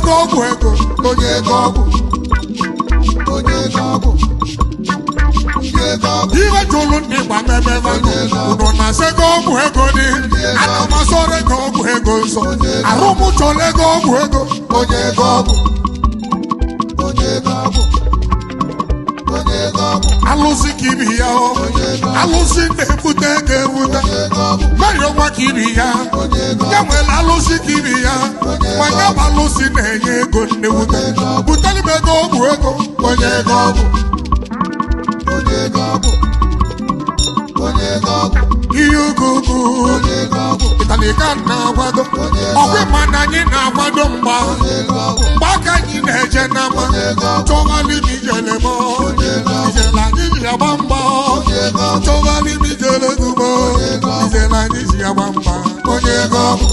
ego ọgwụ ego, onye ego ọgwụ. Onye ego ọgwụ, ndị ego ọgwụ. Iwe jụrụ ndị gba mebe vanụ ụnụ na asị ego ọgwụ ego dị. Ana m asọrọ ego ọgwụ ego nsọ. Arụ m chọrọ ego ọgwụ ego, onye ego ọgwụ. Onye ego ọgwụ, onye ego ọgwụ. Alụsị ka ibi ya o, alụsị na-ebute ego ebute. Mary ọnwa ka ibi ya, ya nwere alụsị ka ibi ya, ma ya bụ alụsị na-enye ego nnewute. Butere m ego ọgwụ ego, onye ego ọgwụ. Onye ego ọgwụ, onye ego ọgwụ. Ihe ugwu ugwu. Onye ego ọgwụ. Ịtalika na-akwado ọkwa, ịma na anyị na-akwado mgba mgba aka anyị na-eje n'ama. Chọwali m ijele m, ijele anyị ji agba mgba. Chọwali m ijele gubo, ijele anyị ji agba mgba. Onye ego ọgwụ.